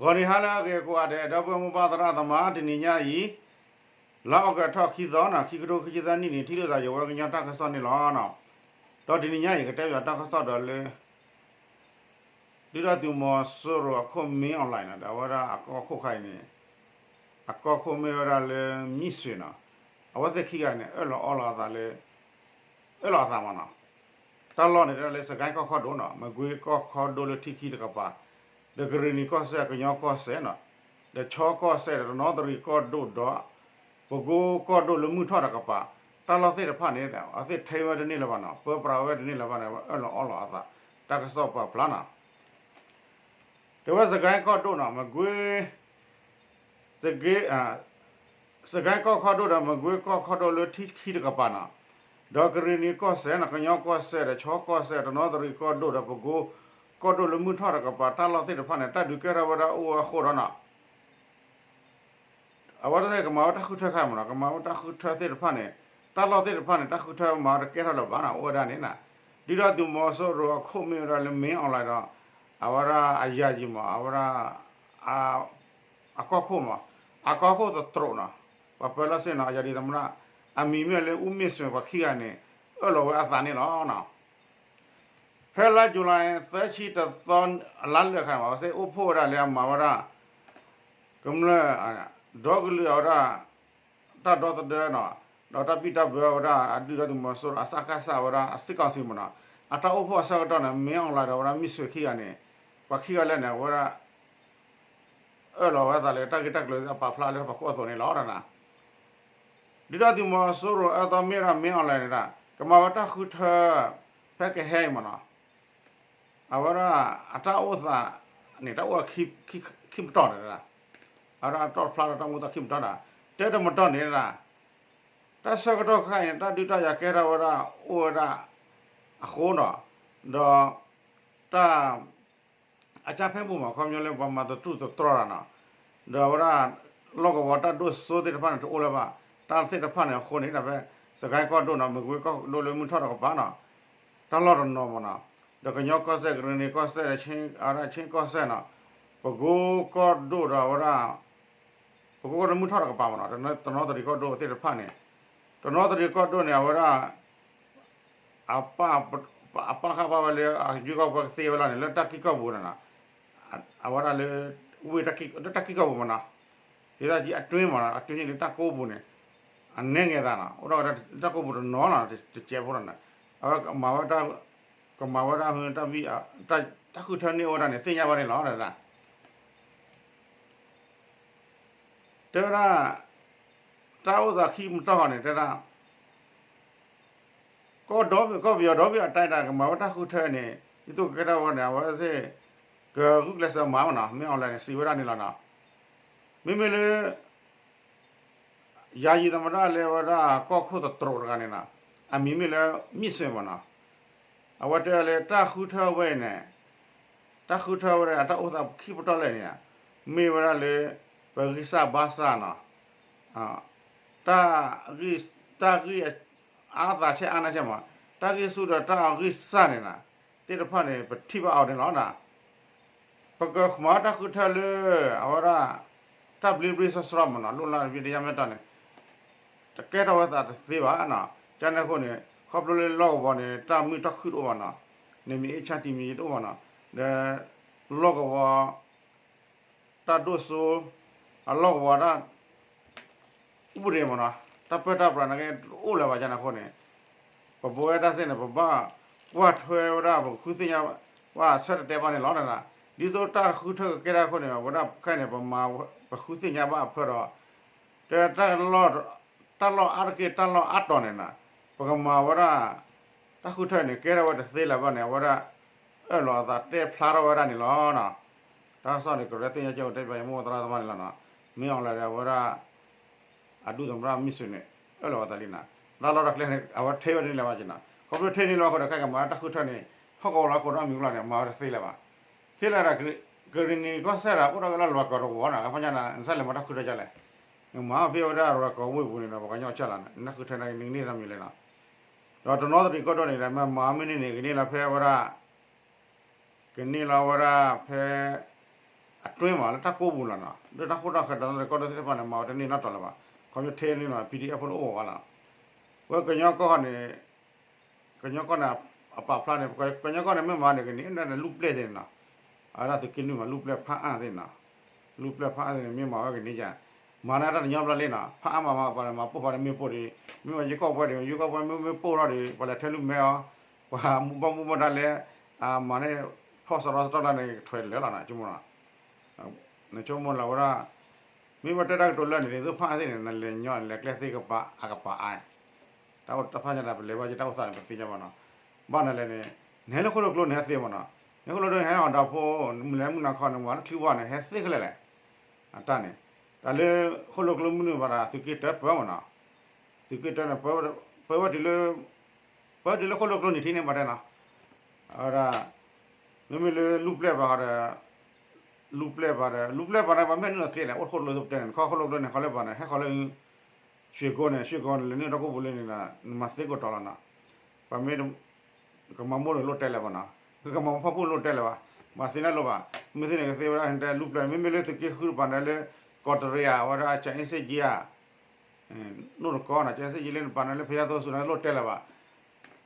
ဂီၤနံၤဟါလၢအဂ့ၤကိးဂၤဒဲး ဒီပုၢ်ဝဲၢ်မိၢ်ပၢ်သရၣ်သမါ တနံၤညါအံၤ လါအီကူးထီၣ်ခံသီန့ၣ် ခံကထိခံဆံသၢနံၣ်န့ၣ် ထံၣ်လိာ်သးယဝဲကညီတၢ်ကစီၣ်န့ၣ်လီၤ. ဒီးတနံၤညါအံၤ ကတဲဘၣ်တၢ်ကစီၣ်ဒီးလၢ ဒုၣ်ဒါသုးမီၤစိရိၤအခိၣ် မင်းအောင်လှိုင် န့ၣ်ဒီး အဝဲဒၣ်အကီၢ်ခိၣ်ခါအံၤန့ၣ် အကီၢ်ခိၣ်မ့ၢ်ဝဲဒၣ်လၢ မံၣ်စွ့ၤန့ၣ် အဝဲသ့ၣ်ခံဂၤန့ၣ် အၢၣ်လီၤအီလီၤအသးလၢ အၢၣ်လီၤအသးမးန့ၣ် တၢ်လီၢ်န့ၣ်တဲလၢ စကဲကီၢ်ခီဒိၣ်န့ၣ် မကွ့ကီၢ်ခီဒိၣ်လၢထံခံတကပၤ ဒီးကရ့ၣ်နံၤကီၢ်စဲၣ် ကညီကီၢ်စဲၣ်န့ၣ် ဒီးခၠီကီၢ်စဲၣ် ဒီးတနီသရံၣ်ကီၢ်ဒိၣ်ဒီး ပကိကီၢ်ဒိၣ်လၢမုၢ်ထီၣ်တကပၤ တၢ်လီၢ်သ့ၣ်တဖၣ်န့ၣ် အဝဲသ့ၣ်ထဲဝဲတန့ၢ်လၢၤဘၣ်န့ၣ် ပၢပြးဝဲတန့ၢ်လၢၤဘၣ်န့ၣ် အဝဲအၢၣ်လီၤအီလီၤအသး တၢ်ကစီၣ်ပာ်ဖျါန့ၣ် တဲဝဲစကဲကီၢ်ဒိၣ်န့ၣ် မကွ့ စကဲကီၢ်ခီဒိၣ်ဒီး မကွ့ကီၢ်ခီဒိၣ်လၢထံခံတကပၤန့ၣ် ဒီးကရ့ၣ်နံၤကီၢ်စဲၣ်န့ၣ် ကညီကီၢ်စဲၣ်ဒီး ခၠီကီၢ်စဲၣ် တနီသရံၣ်ကီၢ်ဒိၣ်ဒီး ပကိကီၢ်ဒိၣ်လၢမုၢ်ထီၣ်တကပၤ တၢ်လီၢ်သ့ၣ်တဖၣ်န့ၣ် တၢ်ဒုးကဲထီၣ်ဝဲဒၣ်အိၣ်ဝဲအဃိဒီးန့ၣ် အဝဲသ့ၣ်ကမၤဝဲတၢ်ဃုထၢခါမးန့ၣ် ကမၤဝဲတၢ်ဃုထၢသ့ၣ်တဖၣ်န့ၣ် တၢ်လီၢ်သ့ၣ်တဖၣ်န့ၣ် တၢ်ဃုထၢမၤဝဲတကဲထီၣ်လၢၤဘၣ်န့ၣ် အိၣ်ဝဲဒၣ်န့ၣ် ဒုၣ်ဒါသုးမီၤစိရိၤအခိၣ်မ့ၢ်ဝဲဒၣ်လၢ မင်းအောင်လှိုင် ဒီး အဝဲဒၣ်အယၤယံၤမး အဝဲဒၣ် အကီၢ်ခိၣ်မး အကီၢ်ခိၣ်သတြိာ်န့ၣ် ပှၤပၢလီၢ်စ့ၢ်န့ၣ် အယၤဒံးသမ္မတ အမံၤမ့ၢ်လၢ ဦးမင်းဆွေ ပှၤခံဂၤန့ၣ် အၢၣ်လီၤဝဲအသးန့ၣ်လီၤ. ဖဲလါယူၤလံ သၢဆံတသီ အလါလၢာ်ခါန့ၣ် အဝဲသ့ၣ်အိၣ်ဖှိၣ်ဝဲဒၣ်လၢအမၤဝဲဒၣ် ကမျၢၢ် ဒီကလုာ်အဝဲဒၣ် တၢ်ဒီသဒၢန့ၣ် ဒီးတၢ်ဘံၣ်တၢ်ဘၢဝဲဒၣ် အဒုၣ်ဒါသုးမီၤစိရိၤ အစကစ ဝဲဒၣ် အစစ်ကောင်စီ မးန့ၣ် အတၢ်အိၣ်ဖှိၣ်အဆၢကတီၢ်န့ၣ် မင်းအောင်လှိုင် ဒီးဝဲဒၣ် မင်းဆွေ ခံဂၤန့ၣ် ပှၤခံဂၤလၢာ်န့ၣ် အဝဲဒၣ် အၢၣ်လီၤဝဲအသးလၢတၢ်ဂ့ၢ်တၢ်ကျိၤအပာ်ဖျါလၢပှၤကိးအသိးန့ၣ်လီၤ. ဒုၣ်ဒါသုးမီၤစိရိၤအၢသီမ့ၢ်ဝဲဒၣ် မင်းအောင်လှိုင် န့ၣ်ဒီး ကမၤဝဲတၢ်ဃုထၢ ဖဲကဟဲအံၤမးန့ၣ် အဝဲဒၣ်အတၢ်အိၣ်သးန့ၣ် တၢ်အိၣ်ခံမတီၢ်န့ၣ်ဒၣ် အဝဲဒၣ်အတီၢ်ဖျါဒီးတၢ်အိၣ်သးခံမတီၢ်ဒၣ် တဲတမတီၢ်န့ၣ်ဒၣ် တၢ်ဆၢကတီၢ်ခဲအံၤန့ၣ် တၢ်ဒုးတၢ်ယၤကဲထီၣ်ဝဲဒၣ် အိၣ်ဝဲဒၣ်အဃိန့ၣ် ဒီး တၢ် အကြမ်းဖက်မှုမး ခီပညီလၢပှၤမၤသတူၢ်သတြီတၢ်န့ၣ် ဒီးအဝဲဒၣ် လီၢ်ကဝီၤတၢ်ဒိၣ်စိသ့ၣ်တဖၣ်န့ၣ် တအိၣ်လၢၤဘၣ် တၢ်သ့ၣ်တဖၣ်န့ၣ်အဃိန့ၣ် ဒ်ဖဲ စကဲကီၢ်ဒိၣ်န့ၣ် မကွ့ကီၢ်ဒိၣ်လၢမုၢ်ထီ၁ၣ်တကပၤန့ၣ် တၢ်လီၢ်တနီၤမးန့ၣ် ဒီးကညီကီၢ်စဲၣ် ကရ့ၣ်နံၤကီၢ်စဲၣ်ဒီး အဝဲဒၣ် ခၠ့ၣ်ကီၢ်စဲၣ်န့ၣ် ပကိကီၢ်ဒိၣ်ဒီးအဝဲဒၣ် ပကိကီၢ်ဒိၣ်လၢမုၢ်ထီ၁ၣ်တကပၤမးန့ၣ် တနီသရံၣ်ကီၢ်ဒိၣ်သ့ၣ်တဖၣ်န့ၣ် တနီသရံၣ်ကီၢ်ဒိၣ်န့ၣ် အဝဲဒၣ် အပာ်ဃာ်ပာ်ဝဲလၢ အရွေးကောက်ပွဲကသ့ဝဲလီၤန့ၣ် လၢတၢ်ကံၢ်ကီၢ်ပူၤန့ၣ် အဝဲဒၣ်လၢ ဝ့ၢ်တၢ်ကံၢ်ကီၢ်ပူၤမးန့ၣ် ဒ်သိးအတွ့မး အတွ့န့ၣ်လၢတၢ်ကိးပူၤန့ၣ် အနဲငဲၤသးန့ၣ် အိၣ်ဒီးဝဲဒၣ်တၢ်ကိးပူၤတနီၤန့ၣ် တစဲးဖိန့ၣ် အဝဲကမၤဝဲဒၣ် ကမၤဝဲဒၣ် တၢ်ဃုထၢန့ၢ်ဝဲဒၣ်န့ၣ် သ့ၣ်ညါဘၣ်န့ၣ်လီၤ. တဲဝဲဒၣ် တၢ်အိၣ်သးခံမတီၢ်ဃီန့ၣ် တဲဒၣ် ကီၢ်ဒီဘ့ၣ် ကီၢ်ပယီၤဒီဘ့ၣ်အတၢ်ဒၣ် ကမၤဝဲတၢ်ဃုထၢန့ၣ် ဒ်သိးကကဲထီၣ်ဝဲန့ၣ် အဝဲသ့ၣ် ကဂုာ်ကျဲးစၢးမၤမးန့ၣ် မင်းအောင်လှိုင် န့ၣ် စံးဝဲဒၣ်န့ၣ်လီၤန့ၣ်. မ့မ့ၢ်လၢ ယၤယံၤသမ္မတ လၢဝဲဒၣ်ကီၢ်ခိၣ်သတြိာ်တဂၤန့ၣ်န့ၣ် အမံၤမ့ၢ်လၢ မံၣ်စွ့ၤ မးန့ၣ် အဝဲတဲလၢတၢ်ဃုထၢဝဲအံၤန့ၣ် တၢ်ဃုထၢဝဲဒၣ် အတၢ်အိၣ်သးခံပတီၢ်လဲၣ်န့ၣ် မ့ၢ်ဝဲဒၣ်လၢ ပဂံၢ်စၢ်ဘါစၢ်န့ၣ် တၢ် တၢ်ဂ့ၢ်အါသးဆဲးအါနါဆဲးမး တၢ်ဂ့ၢ်ဆူၣ်ဒီးတၢ် ဂံၢ်စၢ်န့ၣ်န့ၣ် သ့ၣ်တဖၣ်န့ၣ် ပထံၣ်ဘၣ်အီၤန့ၣ်လီၤ. ပကမၤတၢ်ဃုထၢလၢ အဝဲဒၣ် တၢ်ဘျ့ဘျ့ဆှီဆှီမးန့ၣ် လိၣ်လၢ်တဘ့ၣ်တယၢ်မ့ၢ်တီၢ်န့ၣ် တကဲထီၣ်ဝဲသးတသ့ဘၣ်န့ၣ်. ကန့ၣ်အဃိန့ၣ် ခီဖျိလၢလီၢ်ကဝီၤန့ၣ် တၢ်မုာ်တၢ်ခုၣ်တအိၣ်ဘၣ်န့ၣ် န့ၣ်မ့ၢ်အ့ၣ်ဆၣ်တံၤမံၤတအိၣ်ဘၣ်န့ၣ် ဒီး လီၢ်ကဝီၤ တၢ်ဒိၣ်စိ အလီၢ်ကဝီၤတၢ် ဥပဒေမးန့ၣ် တၢ်ပၢတၢ်ပြးန့ၣ်က့ တအိၣ်လၢၤဘၣ် ကန့ၣ်အဃိန့ၣ် ပဘၣ်ဝဲတၢ်သ့ၣ်န့ၣ် ပဘၣ်ကွၢ်ထွဲဝဲဒၣ် ပကဃုသ့ၣ်ညါဘၣ်အဆၢတတဲဘၣ်န့ၣ်လီၤ. ဒ်သိးတၢ်ဃုထၢကကဲထီၣ်အဃိန့ၣ် အဝဲဒၣ်ခဲအံၤန့ၣ် ပမၤ ပဃုသ့ၣ်ညါဘၣ်အဖၢဒီး တဲ တၢ်လီၢ်အါတက့ၢ် တၢ်လီၢ်အါတီၤန့ၣ်န့ၣ် ပကမၤဝဲဒၣ် တၢ်ဃုထၢန့ၣ် ကဲထီၣ်ဝဲတသ့လၢၤဘၣ်န့ၣ် အဝဲဒၣ် အၢၣ်လီၤအသးတဲဖျါထီၣ်ဝဲဒၣ်န့ၣ်လီၤ. တၢ်ကစီၣ်န့ၣ် ကရၢသ့ၣ်ညါကၠိတဲဘၣ်ယမိၢ်သရၣ်သမါန့ၣ်လီၤန့ၣ်. မ့ၢ်အီၤလၢအဝဲဒၣ် အဒုၣ်သမ္မတ မံၣ်စူၤန့ၣ် အၢၣ်လီၤအသးလံန့ၣ် တၢ်လီၢ်တၢ်ကျဲန့ၣ် အဝဲထဲဝဲဒ်န့ၣ်လၢၤဘၣ်က့ၤန့ၣ် ခီဖျိထဲန့ၣ်လီၤအဃိဒီး ခဲကမၤတၢ်ဃုထၢန့ၣ် ဟီၣ်ကဝီၤလီၤ ကိးထီၣ်မံၤကလီၤန့ၣ် မၤဝဲတသ့လၢၤဘၣ်. သ့လၢၤဒၣ် ကရ့ၣ်နံၤကီၢ်စဲၣ်ဒီး အိၣ်ဒီးကလီၢ်လီၤကဝီၤတဝီၤန့ၣ် အခီပညီန့ၣ် နစၢ်လဲၤမၤတၢ်ဃုထၢဒ်လဲၣ် နမၤဖဲဝဲဒၣ်ရၤကီၤဝ့ၢ်ပူၤန့ၣ်ဒီး ပှၤကညီအီၣ်ဆၢလီၤန့ၣ် နဃုထၢန့ၣ် နကန့ၢ်တၢ်မံၤလဲၣ်န့ၣ်. ဒီးတနီသရံၣ်ကီၢ်ဒိၣ်န့ၣ်ဒီး မ့ၢ်မၤမ့ၢ်န့ၢ်န့ၣ် ကန့ၢ်လီၤဖဲဝဲဒၣ် ကန့ၢ်လီၤဝဲဒၣ်ဖဲ အ တွဲမးလၢတၢ်ကိးပူၤလီၤနီၤ, လၢတၢ်ဃိၣ်တၢ်ဃဲၤဒီးတၢ်ကီတၢ်စဲတဖၣ်န့ၣ် မၤဝဲတန့ၢ်နီတတီၤလၢၤဘၣ်, ခီဖျိထဲန့ၣ်နီၤ ပီၣ်ဒံၣ်အဲၣ်ဖိန့ၣ်အိၣ်ဝဲလီၤ, ဝဲကညီကီၢ်န့ၣ် ကညီကီၢ်န့ၣ် အပာ်ဖျါန့ၣ် ကညီကီၢ်န့ၣ် မ့ၢ်မၤန့ၣ်ကန့ၢ် ဒၣ်န့ၣ်လူၢ်ပျဲၢ်သ့ၣ်န့ၣ်နီၤ, အဝဲဒၣ်သုးက့နွံမး လူၢ်ပျဲၢ်ဖးအါသ့ၣ်နီၤ, လူၢ်ပျဲၢ်ဖးအါသ့ၣ်န့ၣ် မ့ၢ်မၤဝဲကန့ၢ်ယါ, မၤန့ၢ်တၢ်တညီဘျီလံနီၤ, ဖးအါမၤမၤပှၤန့ၣ် မၤပိၢ်ပှၤန့ၣ်မ့ၢ်ပိၢ်ဒံး, မ့ၢ်ဝဲယကီၢ်ပှဲၤဒံး ယကီၢ်ပှဲၤမ့ၢ်မ့ၢ်ပိၢ်ထီၣ်ဒံး ပှၤလဲၤထဲလူၢ်မဲအီၤ, ပှၤမူဘၣ်မူဘၣ်ဒၣ်လဲၣ်, မၤန့ၢ် ဖီၣ်စရီစတီၢ်လၢန့ၣ် ကထွဲလၢာ်လီၤနီၤ ဆိကမိၣ်နီၤ နဆိကမိၣ်လၢဝဲဒၣ်, မ့ၢ်ဝဲတဲတၢ်ကတိၤလၢန့ၣ် သုဖးအါသ့ၣ်န့ၣ် နလဲၤညီန့ၣ် လဲၤကျဲသ့ကပၤအကပၤအါ, တၢ်အိၣ်တၢ်ဖးညါတၢ်ပလဲၤဘၣ်က့ၤတၢ်အိၣ်သးန့ၣ် ပသ့ၣ်ညါဘၣ်နီၤ, ဘၣ်နလဲၣ်န့ၣ်, နဟဲလၢဃိၣ်လိာ်ကျိန့ၣ်ဟဲသ့မးနီၤ, နဟဲဃိၣ်လိာ်ကျိန့ၣ် ဟဲအီၣ်ဒီးဖိ, မုၢ်လဲၤမုၢ်နၤခီန့ၣ် မၤလၢချံဝါန့ၣ် ဟဲသ့ခဲလၢာ်လဲၣ်, အတၢ်န့ၣ်, တၢ်လၢ ဃိၣ်လိာ်ကျိမုၢ်နုာ်ဘၣ်ဒီး သုးက့တၢပၢမးနီၤ, သုးက့တၢန့ၣ် ပၢဝဲတုၤလၢ, ပၢဝဲတုၤလၢဃိၣ်လိာ်ကျိန့ၣ်ထံန့ၣ်ဘၣ်တဲနီၤ, အဝဲဒၣ်, မ့မ့ၢ်လၢလူၢ်ပျဲၢ်ဘၣ်ဃီဒီး လူၢ်ပျဲၢ်ဘၣ်ဒီး လူၢ်ပျဲၢ်ဘၣ်န့ၣ် ပှၤမ့ၢ်နုာ်သ့လဲၣ် အိၣ်ဃိၣ်လိာ်ကျိတဲန့ၣ် နခီဃိၣ်လိာ်ကျိန့ၣ် ခီလၢဘၣ်န့ၣ် ဟဲဃီလၢ ရွှေကုန်းန့ၣ် ရွှေကုန်းန့ၣ် လဲၤနုာ်တၢ်ကိၢ်ပူၤလၢန့ၣ်ဒီး နမၤသ့ကိးတီၤလီၤနီၤ, ပှၤမ့ၢ် ကမၤမိၢ်န့ၣ်လိၣ်တဲလၢၤဘၣ်နီၤ, ကမၤမိၢ်ဖီၣ်ပူၣ်လိၣ်တဲလၢၤဘၣ်, မၤသ့န့ၣ်လိၣ်ဘၣ်, မ့ၢ်သ့န့ၣ်ကသ့ဝဲဒၣ်တဲလူၢ်ပျဲၢ် မ့မ့ၢ်လၢသုးက့ဃုတပၤန့ၣ်လၢ ကီးတရံးဧါ ဝဲဒၣ်ကၠၤအ့စ့ၣ်ကၠံဧါ နိၣ်တကီနီၤ ကၠၤအ့စ့ၣ်ကၠံလၢတပၤန့ၣ်လၢဖယါသိဆူၣ်န့ၣ်လိၣ်တဲလၢၤဘၣ်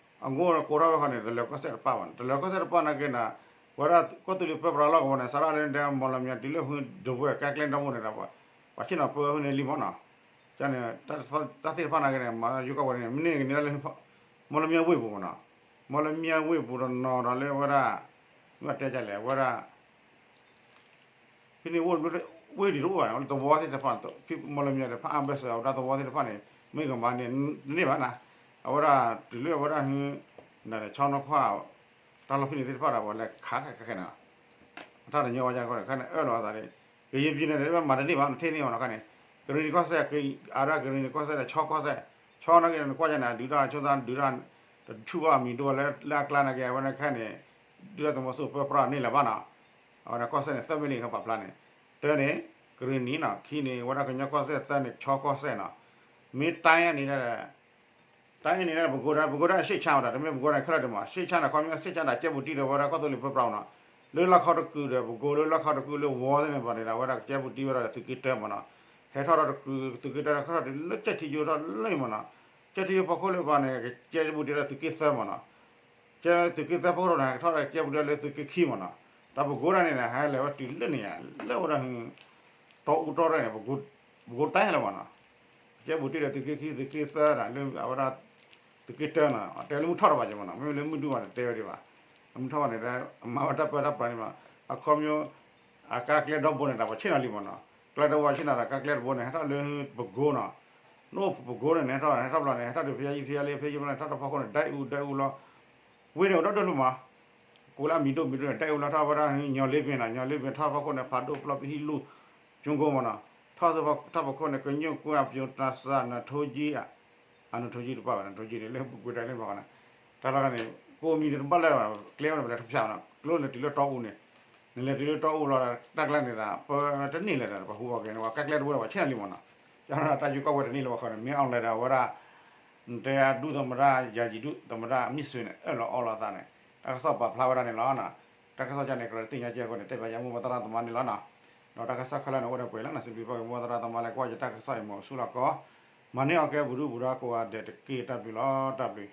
အဂိၢ်ကိးထီၣ်ဝဲဃီန့ၣ် တလၢၤကီၢ်စဲၣ်တပၤဘၣ်န့ၣ် တလၢၤကီၢ်စဲၣ်တပၤနာ်က့န့ၣ်, ဝဲဒၣ်ကီၢ်သူလ့ၤပၢပြးလီၢ်ကဝီၤန့ၣ် စးထီၣ်လၢဒဲ မီၣ်လမၠဲၣ်တုၤလၢဖုဒိးဘှဲၣ်ကါကျဲဒီမိၣ်န့ၣ်ဒီး, ပှၤဆ့ၣ်နီၤပၢဝဲဖဲန့ၣ်လံမးနီၤ, ကန့ၣ်, တၢ်သ့ၣ်တဖၣ်နာ်က့န့ၣ် မၤယိၤကီၢ်ဝဲန့ၣ် မ့ၢ်န့ၢ်ကန့ၢ်ဒၣ်လၢ မီၣ်လမၠဲၣ်ဝ့ၢ်ပူၤမးနီၤ, မီၣ်လမၠဲၣ်ဝ့ၢ်ပူၤဒီးနီၤဒီးလၢဝဲဒၣ်, မ့ၢ်တဲကလဲၣ် ဝဲဒၣ် ဖဲန့ၣ်အိၣ်ဝ့ၢ်ဒံးတအိၣ်ဘၣ်န့ၣ် သဝီသ့ၣ်တဖၣ်, မီၣ်လမၠဲၣ်ဒီးဖးအါဘၢၣ်စၢၤ အဝဲဒၣ်သဝီသ့ၣ်တဖၣ်န့ၣ် မ့ၢ်ကမၤန့ၣ် တန့ၢ်ဘၣ်နၤ, အဝဲဒၣ်တုၤလၢအဝဲဒၣ်ဟ, ဆီနီၣ်ခွါ, တၢ်လီၢ်ဖဲန့ၣ်သ့ၣ်တဖၣ်ဒီး ပှၤလဲၤခးခဲခဲခဲန့ၣ်, အတၢ်တညီဝဲဒၣ်တခီန့ၣ် ခဲန့ၣ်အၢၣ်လီၤအသးန့ၣ်, ကယံာ်ပံၤန့ၣ် မၤတန့ၢ်ဘၣ် နထံၣ်န့ၢ်အီၤနခါန့ၣ်, ကရံၣ်နံၤကီၢ်စဲၣ်, အဝဲဒၣ်ကရံၣ်နံၤကီၢ်စဲၣ်ဒီး ဆီကီၢ်စဲၣ်, ဆီနာ်က့န့ၣ် နကွၢ်ယါန့ၣ် ဒုးတၢ်ဆိသးဒုးတၢ်, တထုဘၣ်အမံၤဒိၣ်ဝဲလၢ လၢအကျါနာ်က့ အဝဲန့ၣ်ခဲန့ၣ်, ဒုးတၢ်သုးမီၤစိရိၤပၢပြးန့ၢ်လၢၤဘၣ်နီၤ, အဝဲန့ၣ်ကီၢ်စဲၣ်န့ၣ် သၢမ့ၢ်လံ ကပာ်ဖျါန့ၣ်, တၢန့ၣ်, ကရံၣ်နံၤနီၤ ခံန့ၣ် ဝဲဒၣ်ကညီကီၢ်စဲၣ် သၢန့ၣ် ဆီကီၢ်စဲၣ်နီၤ, မ့ၢ်တၢ်အံၤန့ၣ် တၢ်အံၤန့ၣ် ပကိးဒၣ် ပကိးဒၣ်အရှေ့ခြမ်းဝဲဒၣ် တမ့ၢ်ပကိးဒၣ်ခဲလၢာ်ဒံးမး ရှေ့ခြမ်းန့ၣ် ခီပညီ ရှေ့ခြမ်းန့ၣ် ကဲပူၤတံၢ်ဒီးဝဲဒၣ်ကီၢ်သူလ့ၤပၢပြးနီၤ, လၢလီၢ်ခီတကုာ်ဒီး ပကိးလၢလီၢ်ခီတကုာ်လၢဝီသ့ၣ်န့ၣ်ဘၣ်န့ၣ်ဒီး အဝဲဒၣ်ကကဲပူၤတံၢ်ဝဲဒၣ်ဒီးသုးက့တၢမးနီၤ, ဟဲထီၣ်ဒီးတကုာ် သုးက့တၢ ဟဲထီၣ်တုၤလၢကၠဲၣ်ထံယိၤထီၣ်လၢအံၤမးနီၤ, ကၠဲၣ်ထံယိၤဖီခိၣ်လၢပၤန့ၣ် ကကဲပူၤတံၢ်ဒီးသုးက့သၢမးနီၤ, ကဲသုးက့သၢဖီခိၣ်န့ၣ် ဟဲထီၣ်ဒီးကဲပူၤတံၢ်လၢသုးက့ခံမးနီၤ, တၢ်ပကိးဒၣ်န့ၣ်န့ၣ် ဟဲလဲၤဝဲတုၤလၢန့ၣ်ယါ လၢဝဲဒၣ် တီအူတီရဲၣ်န့ၣ် ပကိးတၢ်ဟဲလၢၤမးနီၤ, ကဲပူၤတံၢ်ဒီးသုးက့ခံသုးက့သၢဒၣ်လၢအဝဲဒၣ် သုးက့တၢနီၤ တဲလၢမုၢ်ထီၣ်တဘၣ်က့ၤမးနီၤ မ့မ့ၢ်လၢမုၢ်ဒုဘၣ်န့ၣ် တဲဝဲဒံးဘၣ်, မုၢ်ထီၣ်ဘၣ်န့ၣ် အမၤဝဲတၢ်ပၢတၢ်ပြးန့ၣ်မး, အခီပညီ အကါကျဲဒီဘိန့ၣ် တၢ်ပှၤဆ့ၣ်နီၤလံမးနီၤ, ကျဲတဝီဆ့ၣ်နီၤဒီးကါကျဲတဘိန့ၣ် ဟဲထီၣ်လၢပကိနီၤ, နအိၣ်ပကိန့ၣ် နဟဲထီၣ် ဟဲထီၣ်ဘျီန့ၣ် ဟဲထီၣ်ဒီးဖယါယံၤဖယါလ့ ဖယါယံၤဘျီန့ၣ် ဟဲထီၣ်တဖီခိၣ်န့ၣ် ဒဲအူဒဲအူလီၤ, ဝ့ၢ်န့ၣ်အိၣ်ဒီဒိၣ်ဒိၣ်မး, ကိးလၢအမံၤဒိၣ်မံၤဒိၣ်န့ၣ် ဒဲအူလီၤထီၣ်ဝဲဒၣ် ညီလ့ပ့ၤနီၤ ညီလ့ပ့ၤထီၣ်ဖီခိၣ်န့ၣ် ဖးဒိၣ်ဖျီပဟံၣ်လူၢ် ကၠိကိမးနီၤ, ထီၣ်ထီၣ်ဖီခိၣ်န့ၣ် ကညိၣ်ကွၢ်ပယိၤတၢ်စၢ် နထိကံ အနထိကံတပၣ်ဘၣ် နထိကံန့ၣ် လၢပူၤကွံာ်တၢ်လၢမးနီၤ, တၢ်လီၢ်န့ၣ် ကိးမံၤန့ၣ်တဘၣ်လၢၤဘၣ် ကျဲဝဲန့ၣ် ပလဲၤထူၣ်ဖၠၣ်နီၤ ကျိန့ၣ်တုၤလၢတီအူန့ၣ်, နလဲၤတုၤလၢတီအူလီၤ တၢ်ကျဲန့ၣ်ဒီး ပတန့ၢ်လၢၤဒီး ပဟူးဂဲၤန့ၣ် ပှၤကါကျဲတဘိဒီး ပှၤဆ့ၣ်နီၤလံမးနီၤ, ကၠီတၢ်ယူးကီၢ်ဝဲတန့ၢ်လၢၤဘၣ်ဃီန့ၣ် မ့ၢ်အီၣ်လဲၤဒီးအဝဲဒၣ် နတဲဒုသမ္မတ ယာယီဒုသမ္မတ မ့ၢ်စ့ၢ်န့ၣ် အၢၣ်လီၤအီလီၤအသးန့ၣ်, တၢ်ကစီၣ်ပာ်ဖျါဝဲဒၣ်န့ၣ်လီၤ. တၢ်ကစီၣ်ကန့ၣ် ကရၢတသ့ၣ်ညါကဲအဃိန့ၣ် တဲဘၣ်ယမိၢ်ပှၢ်သရၣ်သမါန့ၣ်လီၤနီၤ. ဒီးတၢ်ကစီၣ်ခဲလၢာ်န့ၣ် အိၣ်ဒီးပှဲၤလီၤနီၤ, စံးဘျုးဘၣ်က့ၤမိၢ်ပှၢ်သရၣ်သမါလၢကွၢ်ယတၢ်ကစီၣ်အံၤ မ့ၢ်အိၣ်ဆူၣ်လီၤကီး, မၤန့ၢ်အီၤကဲပူၤဒုပူၤဒီးကိးဂၤဒဲးတက့ၢ် တၢ်ဘျုးလီၤ တၢ်ဘျုး